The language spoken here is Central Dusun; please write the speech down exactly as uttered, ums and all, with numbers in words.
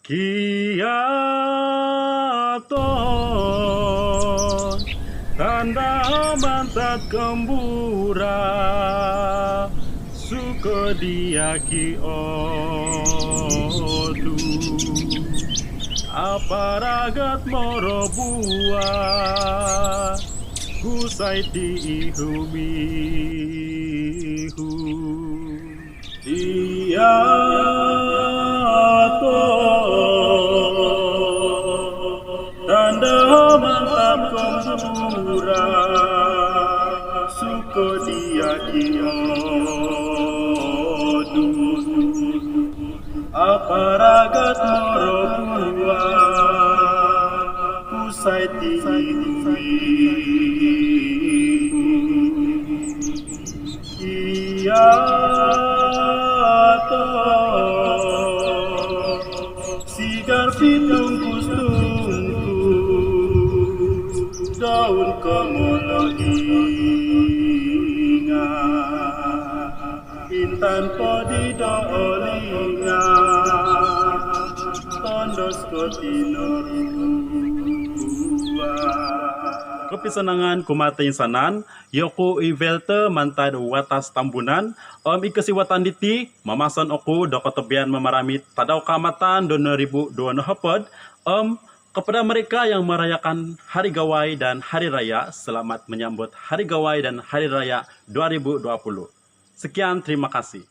Kiaton tanda mantad kombura, suko diaki odu, aparagat morobuah, kusai ti ihumihu. Ia toh tanda mantad kombura, suko diaki odu, aparagat morobuah, kusai ti ihumihu. Ia toh sigar pitungkus-tungkus, daun komolohinga, intan po di do olinga, tondos ko tinoruan. Kopisanangan kumaa toinsanan, yoku i Velte mantad Watas Tambunan, om id kosiwatan diti, mamason oku do kotobian mamaramit Tadau Kaamatan do noribu duo nohopod, om kepada mereka yang merayakan Hari Gawai dan Hari Raya, selamat menyambut Hari Gawai dan Hari Raya dua ribu dua puluh. Sekian, terima kasih.